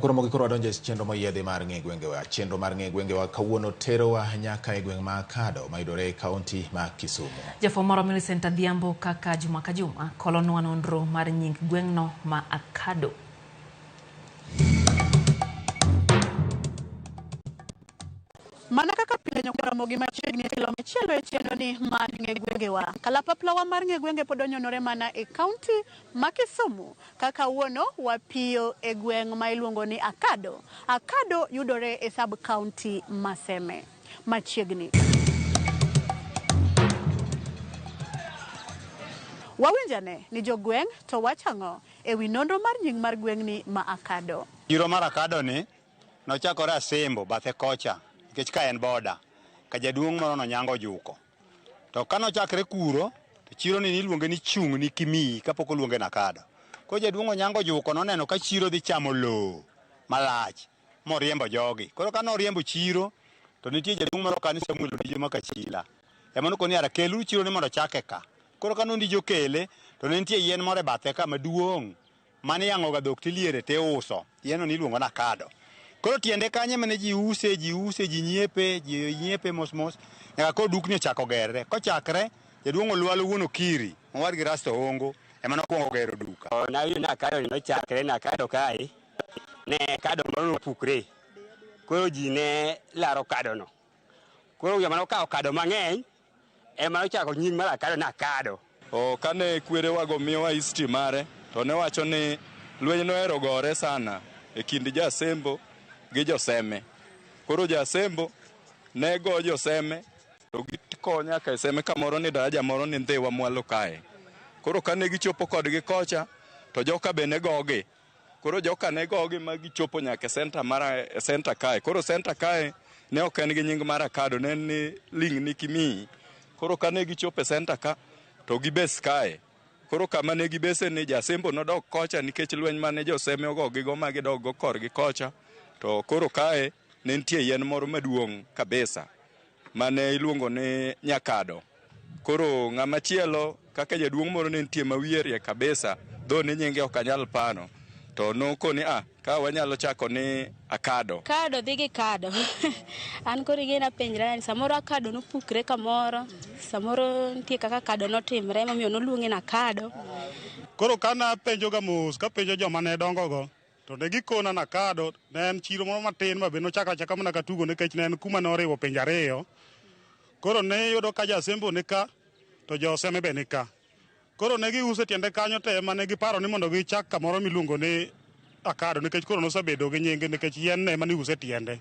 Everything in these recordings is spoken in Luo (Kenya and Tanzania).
Koro mogi koro wadonjo e chenro moyiedhi mar ng'e gwengewa. Chenro mar ng'e gwengewa kawuono terowa nyaka e gweng' ma Akado mayudore e kaunti ma Kisumu. Jafwambo marwa Millicent Adhiambo kaka juma ka juma kolonwa nonro mar nying gweng'no ma Akado. Mana kaka pile nyaka Ramogi machiegni e tielo machielo e chenro ni mar ng'e gwengewa. Kalapaplawa mar ng'e gwenge pod onyonore mana e kaunti ma Kisumu. Ka kawuono wapiyo e gweng' ma iluongo ni Akado. Akado yudore e sub county ma Seme. Machiegni. Wawinjane ni jogweng' to wacho ang'o e wi nonro mar nying mar gweng'ni ma Akado. Chiro mar Akado ni nochakore Asembo bathe kocha nikech ka en boda ka jaduong' moro nonyango juko. To ka nochakre kuro to chiro ni niluonge ni chung' ni kimiyi kapok oluonge Nakado. Koro jaduong' Onyango Juko noneno ka chiro dhi chamo lowo malach moriembo jogi. Koro ka noriembo chiro to nitie jaduong' moro ka ni Samuel Ondijo ma Kachila. Ema nokoni ara keluru chiro ni mondo ochake ka. Koro ka nondijo okele to ne nitie yien moro e bathe ka maduong' mane iyang'oga dhok tiliere tiuso. Yienno niluongo ni akado. Koro tiende kanyo ema ne ji use, ji use, ji nyiepe, ji nyiepe mos mos nyaka koro dukni ochako gerre. Kochakre, jaduong' Olwalo wuon Okiri, mowadgi Rasta Ongo, ema nokwongo gero duka. Nawinjo ni akado ni nochakre ni akado kae ne kado moro nopukre koro ji ne laro kadono. Koro joma nokawo kado mang'eny ema nochako nying mar akado ni akado. O kane kwerewago miyowa history mare to ne wacho ni lweny nohero gore sana e kind Jasembo gi Joseme. Koro Jasembo ne go Joseme to giko nyaka e Seme kamoro ni daraja moro ni Ndhiwa mwalo kae. Koro kane gichopo kodgi kocha to joka be ne gogi. Koro joka ne gogi ma gichopo nyaka e center mar e center kae. Koro center kae ne ok en gi nying mar Akado, ne en ni ling ni kimiyi. Koro kane gichopo e center ka to gibes kae. Koro kama ne gibese ni Jasembo nodok kocha nikech lweny mane Joseme ogogigo ma gidok go korgi kocha. To koro kae ne nitie yien moro maduong' kabisa mane iluongo ni Nyakado. Koro ng'ama chielo kaka jaduong' moro ne nitie ma wiye riek kabisa, dho ni nyinge ok anyal pano. To nokoni ah, ka wanyalo chako ni Akado. Kado dhi gi kado. An koro ing'e napenjra ni samoro akado nopukre kamoro, samoro nitie kaka kado notimre emomiyo noluonge ni akado. Koro ka napenjoga mos kapenjo joma ne dongogo to ne gikona ni Akado ne en chiro moro matin ma be nochako achaka mana ka tugo nikech ne en kuma ne oriwo pinje ariyo. Koro ne iyudo ka Jasembo ni ka to Joseme be ni ka. Koro ne giuso e tiende kanyo to ema ne giparo ni mondo gichak kamoro miluongo ni Akado nikech koro nosebedo gi nying nikech yien no ema niuse e tiende.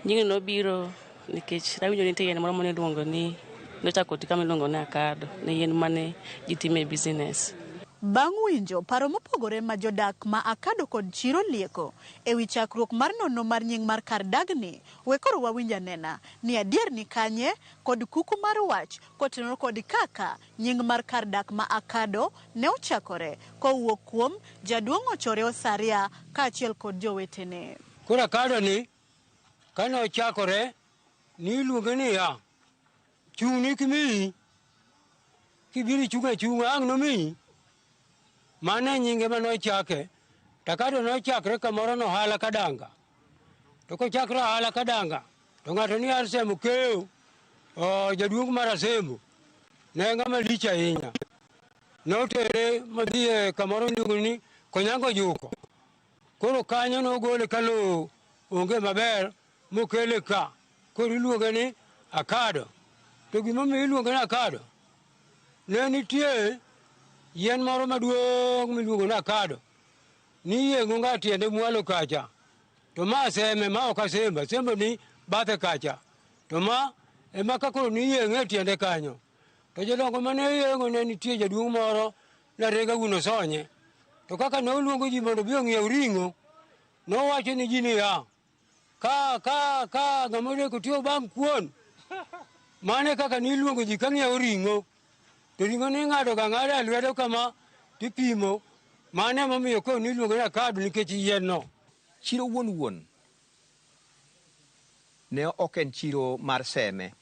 Nyingno nobiro nikech nawinjo ni nitie yien moro mane iluongo ni nochako ti kama iluongo ni Akado, ne yien mane ji time business. Bang' winjo paro mopogore ma jodak ma Akado kod chiro lieko e wi chakruok mar nonro mar nying mar kar dagni, we koro wawinj anena ni adier ni kanye kod kuku mar wach kotenore kod kaka nying mar kar dak ma Akado ne ochakore kowuok kuom Jaduong' Ochore Osaria kaachiel kod jowetene. Koro Akado ni kane ochakore niluonge niya, chung' ni kimiyi, kibiro ichung' achung'a ang' nomiyi. Mano e nyinge mane ochake. To Akado nochakre kamoro nohala Kadanga. To kochakre ohala Kadanga, to ng'ato ni Arsem Keyo, jaduong' mar Asembo, ne ng'ama lich ahinya. Notere modhi e kamoro miluongo ni Konyango Juko. Koro kanyo nogole ka lowo onge maber mokele ka. Koro iluonge ni Akado. To gimomiyo iluonge ni Akado, ne nitie yien moro maduong' miluongo ni Akado. Niyieng'o ga tiende mwalo kacha. To ma Seme, ma ok Asembo. Asembo ni bathe kacha. To ma ema ka koro niyieng'e e tiende kanyo. To jodongo mane yeng'o ne nitie jaduong' moro Narega wuon Osonye. To kaka ne oluongo ji mondo obi ong'iew ring'o, nowacho ni ji niya, ka ka ka ng'ama odeko tiyo bang' kuon. Mano e kaka niluongo ji ka ng'iewo ring'o. To ring'o ning'ado ga ang'ada e lwedo kama tipimo. Mano emomiyo koro niluonge ni akado nikech yien no. Chiro wuon wuon ne ok en chiro mar Seme.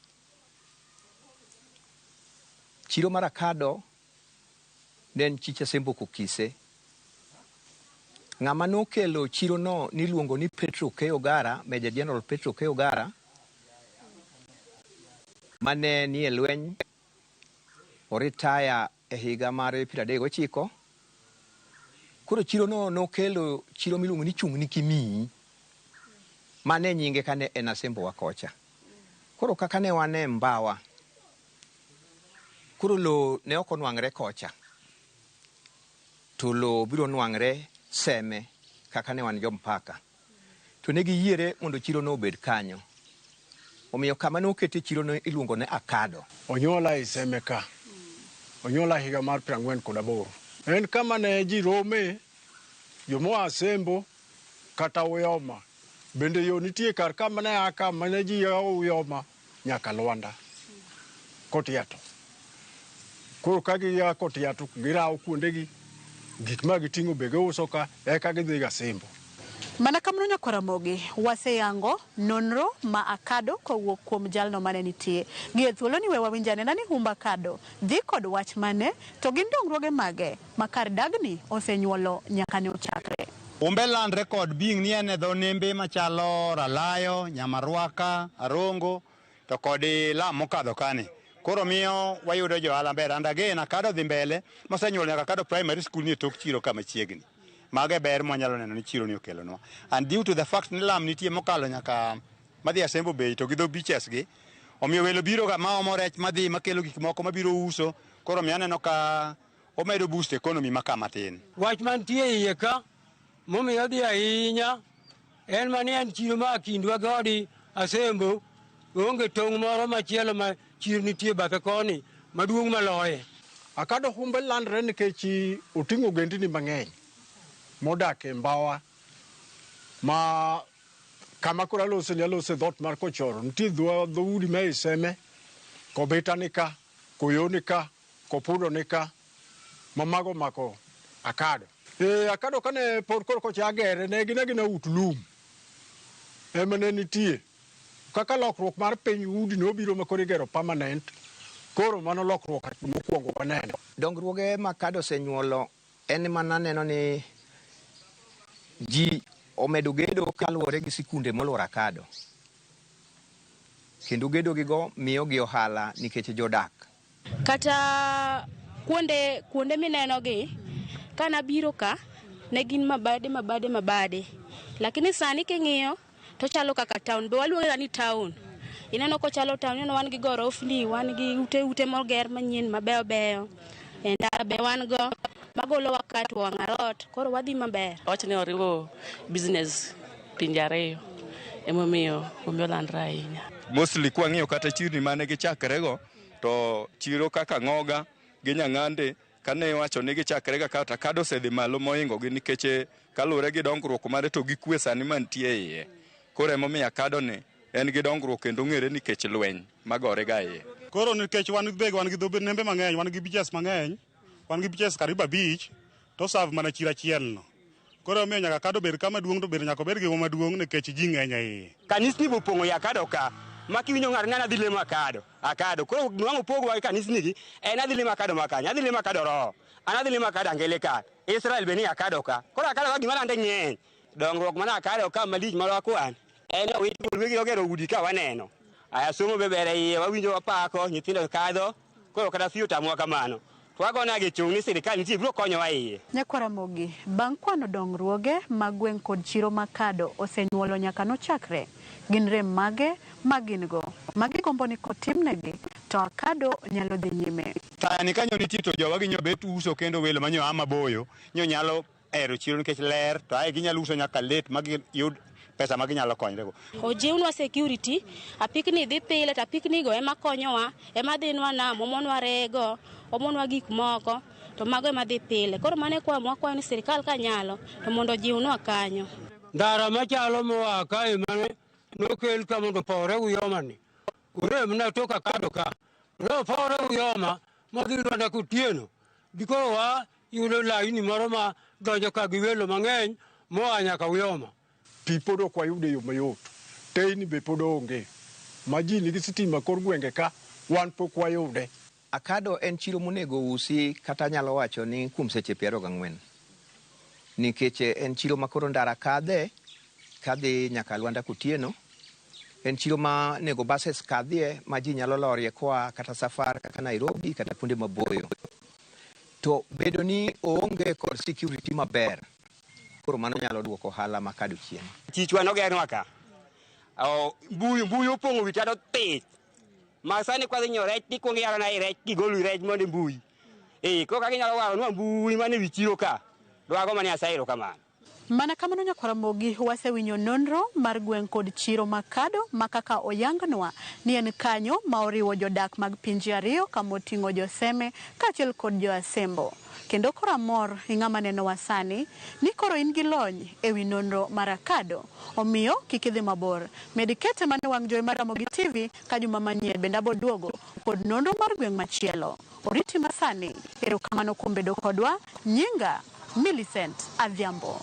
Chiro mar Akado ne en chich Asembo Kokise. Ng'ama nokelo chirono niluongo ni Petro Keyogara, Major General Petro Keyogara, mane nie lweny, oritaya e higa mar 39. Koro chirono nokelo chiro miluongo ni Chung' ni Kimiyi, mane nyinge kane en Asembo wa kocha. Koro kaka ne wan e Mbawa, koro lowo ne ok onwang're kocha, to lowo biro nwang're Seme kaka ne wan jo mpaka. To ne giyiere mondo chirono obed kanyo. Omiyo kama ne okete chirono iluongo ni Akado. Onyuola e Seme ka. Onyuola higa mar 48. En kama ne ji rome, jomoa Asembo kata Uyoma. Bende yo nitie kar kama ne a ka mane ji a Uyoma nyaka Lwanda Kotiato. Koro ka gia Kotiato girawo kuondegi, gik ma giting'o be giuso ka, eka gidhi Gasembo. Mana kamano nyakwar Ramogi, waseyango nonro ma Akado kowuok kuom jalno mane nitie. Gi e thuoloni we wawinj anena ni humb Akado dhi kod wach mane to gin dongruoge mage ma kar dagni osenyuolo nyaka ne ochakre. Humbe landre kod being ni en e dho nembe machalo Ralayo, Nyamarwaka, Arongo to kod lam mokadho kani. Koro miyo wayudo jo ohala maber. And again, Akado dhi mbele mosenyuolo nyaka Akado Primary School ni e tok chiro ka machiegni. Mago e ber mwanyalo neno ni chiro ni okelonwa. And due to the fact ni lam nitie mokalo nyaka madhi Asembo Bay to gi dho beaches gi, omiyo welo biro ga maomo rech madhi makelo gik moko mabiro uso. Koro omiyo aneno ka omedo boost economy ma ka matin. Wach mantie iye ka momiyo odhi ahinya en mani en chiro ma kindwa gi odi Asembo onge tong' moro machielo ma chiro nitie bathe koni maduong' maloye. Akado humbe landre nikech oting'o ogendini mang'eny modak e Mbawa ma kama koro alose ni alose dhoot mar Kochoro. Nitie dhoudi ma ei Seme, Kobita ni ka, Koyo ni ka, Kopudo ni ka, ma mago omako Akado. Akado kane pod koro kocha gere ne gin agina ut lum ema ne nitie. Kaka lokruok mar piny udi nobiro ma koro igero permanent, koro mano lokruok mokwongo waneno. Dongruoge ma Akado osenyuolo en mana neno ni ji omedo gedo kaluwore gi sikunde moluoro Akado. Kendo gedo gigo miyo gi ohala nikech jodak. Kata kuonde mineno gi, kana biro ka, ne gin mabade, mabade, mabade. Lakini sani king'iyo, to chalo kaka town. Be waluonge ga ni town. Ineno kochalo town, ineno wan gi gorofni, wan gi ute ute moger manyien mabeyo beyo. E ndara be wan go, magolowa ka to wang' arot, koro wadhi maber. Wach ni oriwo business pinje ariyo, emomiyo omiyo landre ahinya. Mostly kwang'iyo kata chirni mane gichakrego, to chiro kaka Ng'oga gi Nyang'ande, kane iwacho ni gichakrega kata Akado osedhi malo mohingo gi nikech kaluwore gi dongruok mare to gi kwe sani mantie iye. Koro emomiyo Akado ni en gi dongruok kendo ong'ere nikech lweny magore ga iye. Koro nikech wan be wan gi dho nembe mang'eny, wan gi beaches mang'eny, wan gi beaches karibu 5, to serve mana chiro achiel no. Koro omiyo nyaka Akado bed kama duong' to bende nyaka obed gi huma maduong' nikech ji ng'eny e iye. Kanisni be opong'o i Akado ka, ma kiwinjo ng'ato ni an adhi lemo Akado, Akado. Koro nwang'o opogwa gi kanisni gi, en adhi lemo Akado ma kanye, adhi lemo Akado Roho, an adhi lemo Akado Anglican, Israel be ni Akado ka. Koro Akado ka gima lande ng'eny. Dongruok mana Akado ka malich ma wakwan, en ni owit gol wegi ogero udi ka waneno. Aya somo be ber e iye, wawinjo wapako, nyithindo kadho, koro kata fiyo otamowa kamano. To wagone gi chung' ni sirikal nitie biro konyowa iye. Nyakwar Ramogi, bang' kwano dongruoge mag gweng' kod chiro ma Kado osenyuolo nyaka nochakre, gin rem mage ma gin go ma gigombo ni kotimnegi to Akado nyalo dhi nyime. Tayani kanyo nitie to jowa gi nyo bet uso kendo welo manyo a maboyo nyo nyalo hero chiro nikech ler to ae ginyalo uso nyaka late ma giyud pesa ma ginyalo konyrego. Ojiwnwa security, apikni dhi pile to apikni go ema konyowa, ema dhinwa nam, omonwa rego, omonwa gik moko, to mago ema dhi pile. Koro mano e kwayo mwakwayo ni sirikal ka nyalo to mondo ojiwnwa kanyo. Ndara machalo moa kae mane nokel ka mondo opore Uyoma ni, orem na tok Akado ka. Nopore Uyoma modhi Lwanda Kotieno. Dikoro wa yudo laini moro ma donjo ka gi welo mang'eny moa nyaka Uyoma. Pi pod ok wayudo e yo mayot, teyni be pod onge. Ma ji nigi sitima kor gwenge ka, wan pok wayude. Akado en chiro monego usi kata anyalo wacho ni kuom seche 24. Nikech en chiro ma koro ndara kadhe, kadhi nyaka Lwanda Kotieno. En chiro ma nego buses kadhie ma ji nyalo lorie koa kata safar kaka Nairobi kata kuonde maboyo. To bedo ni oonge kod security maber, koro mano nyalo duoko ohala ma Kado chien. Chichwa nogernwa ka. Mbui mbui opong'o wi tado thich. Ma sani kwadhi nyiewo rech tikwongo iyaro na i rech kigolo i rech mondo e mbui. Koro kaka inyalo waronwa mbui man e wi chiro ka. Dwago mana Nyasaye erokamano. Mana kamano nyakwar Ramogi, wasewinjo nonro mar gweng' kod chiro ma Kado ma kaka oyangnwa ni en kanyo ma oriwo jodak mag pinje ariyo kama oting'o Joseme kaachiel kod Jo-Asembo. Kendo koro amor ing'ama nenowa sani ni koro in gi lony ewi nonro mar Akado. Omiyo kik idhi mabor. Med kete mana e wang' jowi mar Ramogi TV ka juma manyien bende aboduogo kod nonro mar gweng' machielo. Oriti masani, erokamano kuom bedo kodwa. Nyinga Millicent Adhiambo.